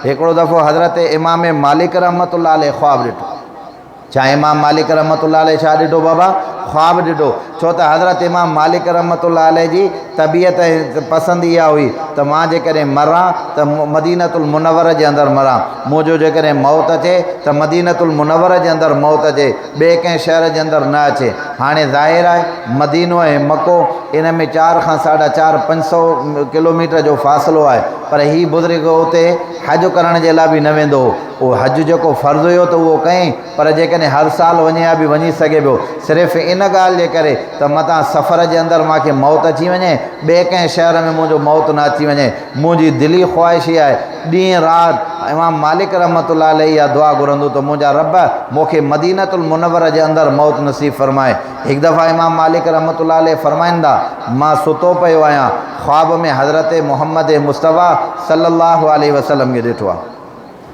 هڪڙو دفعو حضرت امام مالڪ رحمة الله عليه خواب ڏٺو. ڇا امام مالڪ رحمة الله عليه ڇا ڏٺو بابا؟ خواب ڏٺو. ڇو ته حضرت امام مالڪ رحمة الله عليه جي طبيعت ۽ پسند اها هئي ته مان جيڪڏهن مران ته مدينة المنوره جي اندر مران. منهنجو جيڪڏهن موت اچي ته مدينة المنوره جي اندر موت اچي، ٻئي ڪنهن شهر جي اندر نه اچي. هاڻي ظاهر آهي مدينو ۽ مڪو ان ۾ چار کان ساڍا چار پنج سئو ڪلوميٽر جو فاصلو آهي پر هي بزرگ اتي حج ڪرڻ جي لاء به نه ويندو هو. اهو حج جيڪو فرض هيو ته اهو ڪيائين پر جيڪڏهن هر سال وڃي ها به وڃي سگهي پيو صرف ان ڳالهه جي ڪري ته متان سفر جي اندر مان کي موت اچي وڃي ٻئي ڪنهن شهر ۾ منهنجو موت نه اچي وڃي منهنجي دلي خواهش اها آهي ڏينهن رات امام مالڪ رحمة الله عليه اها دعا گهرندو ته منهنجا رب مون کي مدينة المنوره جي اندر موت نصيب فرماء. هڪ دفعه امام مالڪ رحمة الله عليه فرمائن ٿا، مان ستو پيو آهيان، خواب ۾ حضرت محمد مصطفيٰ صلّي الله عليه وسلّم کي ڏٺو آهي.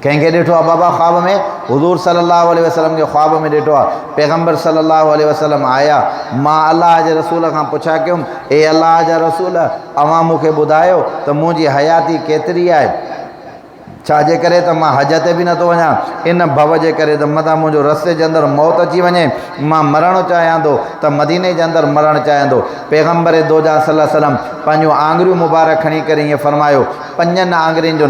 ڪنهن کي ڏٺو آهي بابا خواب ۾؟ حضور صلّي الله عليه وسلّم کي خواب ۾ ڏٺو آهي. پيغمبر صلّي الله عليه وسلّم آيا، مان الله جي رسول کان پڇا ڪيم، اي الله جا رسول! اوهان مون کي ٻڌايو ته منهنجي حياتي ڪيتري آهي؟ ڇا جي ڪري ته مان حج تي به نٿو وڃان؟ ان ڀؤ جي ڪري ته متان منهنجو رستي جي اندر موت اچي وڃي. مان مرڻ چاهيان ٿو ته مديني جي اندر مرڻ چاهيان ٿو. پيغمبر دوجهان صلي الله عليه وسلم پنهنجون آڱريون مبارڪ کڻي ڪري ائين فرمايو، پنجن آڱرين جو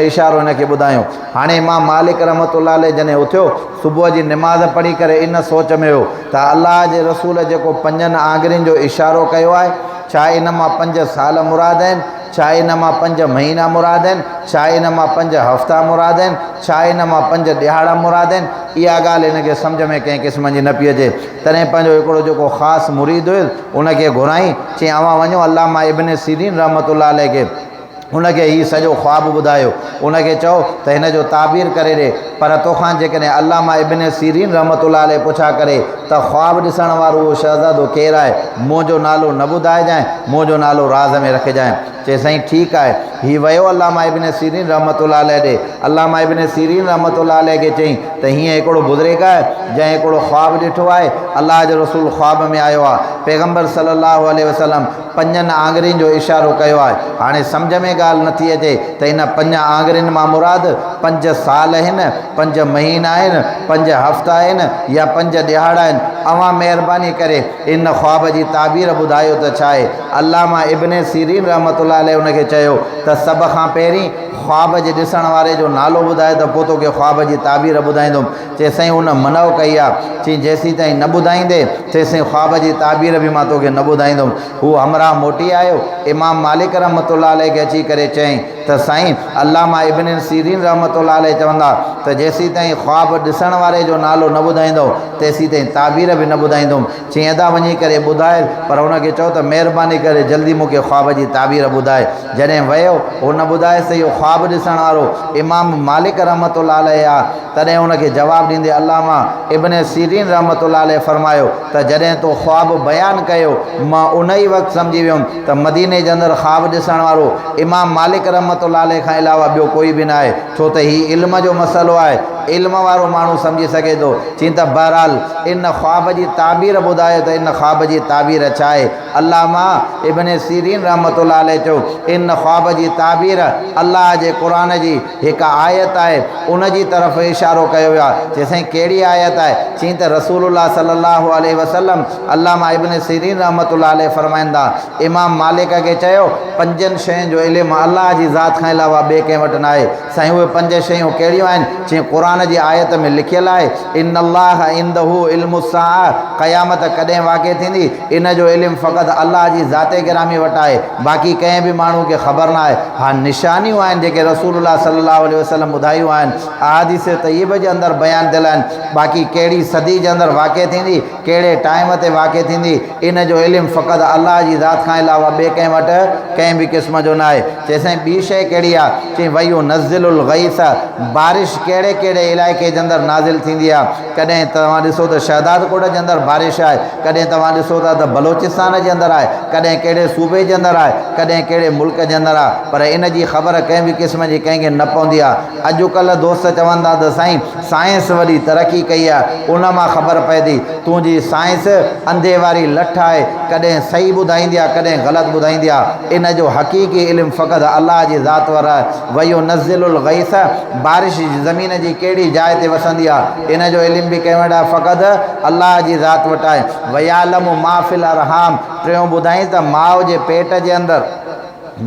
اشارو هن کي ٻڌايو. هاڻي امام مالڪ رحمة الله عليه جڏهن اٿيو، صبح جي نماز پڙهي ڪري ان سوچ ۾ هيو ته الله جي رسول جيڪو پنجن آڱرين جو اشارو ڪيو آهي، ڇا ان مان پنج سال مراد آهن؟ ڇا ان مان پنج مهينا مراد آهن؟ ڇا ان مان پنج هفتا مراد آهن؟ ڇا ان مان پنج ڏهاڙا مراد آهن؟ اها ڳالهه هن کي سمجهه ۾ ڪنهن قسم جي نه پئي اچي. تڏهن پنهنجو هڪڙو جيڪو خاص مريد هيس، ان کي گهرائين، چيائين، اوهان وڃو علامه ابن سيرين رحمة الله عليه کي، ان کي هي سڄو خواب ٻڌايو، ان کي چئو ته هن جو تعبير ڪري ڏي، پر توکان جيڪڏهن علامه ابن سيرين رحمة الله عليه پڇا ڪري ته خواب ڏسڻ وارو اهو شهزادو ڪير آهي، منهنجو نالو نه ٻڌائجانء، منهنجو نالو راز ۾ رکجانء. چي سائين ٺيڪ آهي. هي ويو علامه ابن سيرين رحمة الله عليه ڏي. علامه ابن سيرين رحمة الله عليه کي چيائين ته هيئن هڪڙو بزرگ آهي، جنهن هڪڙو خواب ڏٺو آهي، الله جو رسول خواب ۾ آيو آهي، پيغمبر صلي الله عليه وسلم پنجن آڱرين جو اشارو ڪيو آهي. هاڻي سمجهه ۾ ڳالهه نٿي اچي ته ان پنج آڱرين مان مراد پنج سال آهن، پنج مهينا آهن، پنج هفتا آهن يا پنج ڏهاڙا آهن. اوهان مهرباني ڪري ان خواب جي تعبير ٻڌايو ته ڇا آهي؟ علامه ابن سيرين رحمة الله عليه ان کي چيو ته سڀ کان پهرين خواب جي ڏسڻ واري جو نالو ٻڌاء ته پوء توکي خواب جي تعبير ٻڌائيندم. چي سائين ان منع ڪئي آ. چيائين جيسيتائين نه ٻڌائيندين تيسين خواب جي تعبير به مان توکي نه ٻڌائيندم. هو همراهه موٽي آيو. امام مالڪ رحمة الله عليه کي اچي ڪري چيائين ته سائين علامه ابن سيرين رحمة الله عليه چوندا ته جيسيتائين خواب ڏسڻ واري جو نالو نه ٻڌائيندؤ تيسيتائين تعبير به نه ٻڌائيندم. چيائين ادا وڃي ڪري ٻڌاء پر هن کي چئو ته مهرباني ڪري جلدي مون کي خواب جي تعبير ٻڌاء. جڏهن ويو هن ٻڌايس ته اهو خواب ڏسڻ وارو امام مالڪ رحمة الله عليه آ. تڏهن ان کي جواب ڏيندي علامه ابن سيرين رحمة الله عليه فرمايو ته جڏهن تو خواب بيان ڪيو مان ان ئي وقت سمجهي ويم ته مديني جي اندر خواب ڏسڻ وارو امام مالڪ رحمة الله عليه کان علاوه ٻيو ڪوئي به ناهي ڇو ته هي علم جو مسئلو آهي علم وارو ماڻهو سمجهي سگهي ٿو. چين ته بهرحال ان خواب جي تعبير ٻڌايو ته ان خواب جي تعبير ڇا آهي؟ علامه ابن سيرين رحمة الله عليه چيو، ان خواب جي تعبير الله جي قرآن جي هڪ آيت آهي، ان جي طرف اشارو ڪيو ويو آهي. چي سائين ڪهڙي آيت آهي؟ چين ته رسول الله صلي الله عليه وسلم علامه ابن سيرين رحمة الله عليه فرمائن ٿا، امام مالڪ کي چيو، پنجن شين جو علم الله جي ذات کان علاوه ٻئي ڪنهن وٽ ناهي. سائين اهي پنج شيون ڪهڙيون آهن؟ چيائين قرآن جي آيت ۾ لکيل آهي، ان الله عنده علم الساعة قيامت ڪڏهن واقع ٿيندي، ان جو علم فقط الله جي ذات گرامي وٽ آهي، باقي ڪنهن به ماڻهو کي خبر نه آهي. ها نشانيون آهن جيڪي رسول الله صلي الله عليه وسلم ٻڌايون آهن، احاديث طيبه جي اندر بيان ٿيل آهن، باقي ڪهڙي صدي جي اندر واقع ٿيندي، ڪهڙي ٽائيم تي واقع ٿيندي، ان جو علم فقط الله جي ذات کان علاوه ٻئي ڪنهن وٽ ڪنهن به قسم جو ناهي. چي سائين ٻي شيء ڪهڙي آ؟ چي وينزل الغيث بارش ڪهڙي ڪهڙي ڪهڙي علائقي جي اندر نازل ٿيندي آهي. ڪڏهن توهان ڏسو ته شهدادڪوٽ جي اندر بارش آهي، ڪڏهن توهان ڏسو ٿا ته بلوچستان جي اندر آهي، ڪڏهن ڪهڙي صوبي جي اندر آهي، ڪڏهن ڪهڙي ملڪ جي اندر آهي، پر ان جي خبر ڪنهن به قسم جي ڪنهن کي نه پوندي آهي. اڄڪلهه دوست چون ٿا ته سائين سائنس وڏي ترقي ڪئي آهي، ان مان خبر پئي ٿي. تنهنجي سائنس انڌي واري لٺ آهي، ڪڏهن صحيح ٻڌائيندي آهي، ڪڏهن غلط ٻڌائيندي آهي. ان جو حقيقي علم فقط الله جي ذات وٽ آهي. وينزل الغيث، بارش زمين جي ڪهڙي جاء تي وسندي آهي، ان جو علم به ڪنهن وٽ آهي؟ فقط الله جي ذات وٽ آهي. ويعلم ما في الارحام، ٽيون ٻڌائين ته ماء جي پيٽ جي اندر،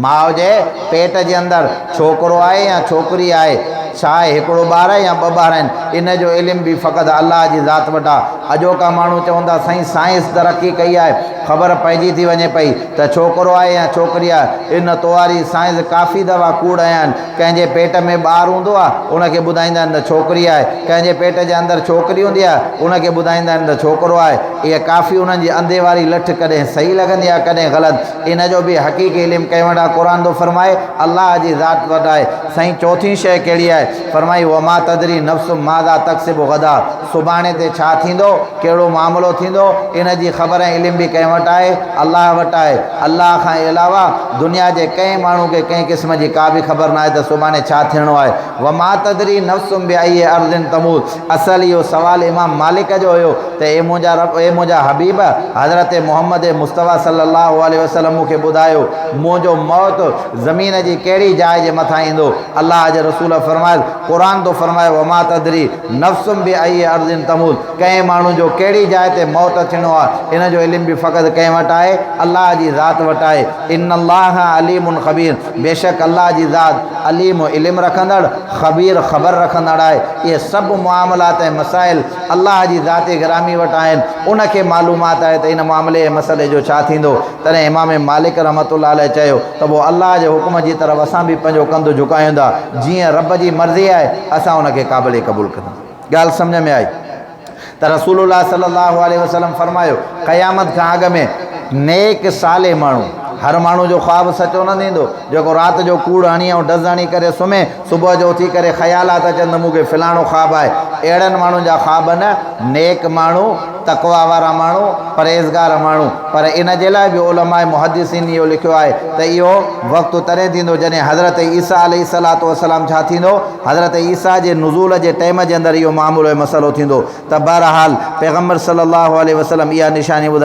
ماء جي پيٽ جي اندر ڇوڪرو آهي يا ڇوڪري آهي، ڇا آهي، هڪڙو ٻار آهي يا ٻه ٻار آهن، ان جو علم به فقط الله جي ذات وٽ آهي. اڄوڪا ماڻهو چون ٿا سائين سائنس ترقي ڪئي آهي، خبر پئجي ٿي وڃي پئي ته ڇوڪرو آهي يا ڇوڪري آهي. ان تواري سائنس ڪافي دفعا ڪوڙ هنيا آهن. ڪنهن جي پيٽ ۾ ٻار هوندو آهي، ان کي ٻڌائيندا آهن ته ڇوڪري آهي. ڪنهن جي پيٽ جي اندر ڇوڪري هوندي آهي، ان کي ٻڌائيندا آهن ته ڇوڪرو آهي. اها ڪافي انهن جي انڌي واري لٺ ڪڏهن صحيح لڳندي آهي ڪڏهن غلط. ان جو به حقيقي علم ڪنهن وٽ آهي؟ قرآن ٿو فرمائي، الله جي ذات وٽ آهي. سائين چوٿين شيء ڪهڙي آهي؟ فرمائي، وما تدري نفس ماذا تڪسب غدا سڀاڻي تي ڇا ٿيندو، ڪهڙو معاملو ٿيندو، ان جي خبر ۽ علم به ڪنهن وٽ آهي؟ الله وٽ آهي. الله کان علاوه دنيا جي ڪنهن ماڻهو کي ڪنهن قسم جي ڪا به خبر ناهي ته سڀاڻي ڇا ٿيڻو آهي. وما تدري نفس بأي ارض تموت اصل اهو سوال امام مالڪ جو هيو ته اي منهنجا رب، اي منهنجا حبيب حضرت محمد مصطفيٰ صلي الله عليه وسلم مون کي ٻڌايو منهنجو موت زمين جي ڪهڙي جاء جي مٿان ايندو؟ الله جي رسول فرمايس، قرآن ٿو فرمائي وما تدري نفس بأي ارض تموت ڪنهن ماڻهو جو ڪهڙي جاء تي موت اچڻو آهي ان جو علم به فقط ڪنهن وٽ آهي؟ الله جي ذات وٽ آهي. ان الله عليم خبير بيشڪ الله جي ذات عليم علم رکندڙ، خبير خبر رکندڙ آهي. اهي سڀ معاملات ۽ مسائل الله جي ذات گرامي وٽ آهن، ان کي معلومات آهي ته ان معاملي ۽ مسئلي جو ڇا ٿيندو. تڏهن امام مالڪ رحمة الله عليه چيو ته پوء الله جي حڪم جي طرف اسان به پنهنجو ڪنڌ جهڪايون ٿا، جيئن رب جي مرضي آهي، اسان ان کي قابل قبول ڪنداسين. ڳالهه سمجهه ۾ آئي ته رسول الله صلي الله عليه وسلم فرمايو، قيامت کان اڳ ۾ نيڪ صالح ماڻهو، هر ماڻهو جو خواب سچو نه ٿيندو، جيڪو رات جو ڪوڙ هڻي ۽ ڊز هڻي ڪري سمهي، صبح جو اٿي ڪري خيالات اچن ته مون کي فلاڻو خواب آهي، اهڙن ماڻهن جا خواب نه، نيڪ ماڻهو، تقويٰ وارا ماڻهو، پرهيزگار ماڻهو، پر ان جي لاء به علماء محدثين اهو لکيو آهي ته اهو وقت تڏهن ٿيندو جڏهن حضرت عيسيٰ عليه الصلوة والسلام ڇا ٿيندو؟ حضرت عيسيٰ جي نزول جي ٽيم جي اندر اهو معاملو ۽ مسئلو ٿيندو ته بهرحال پيغمبر صلي الله عليه وسلم اها نشاني ٻڌائي.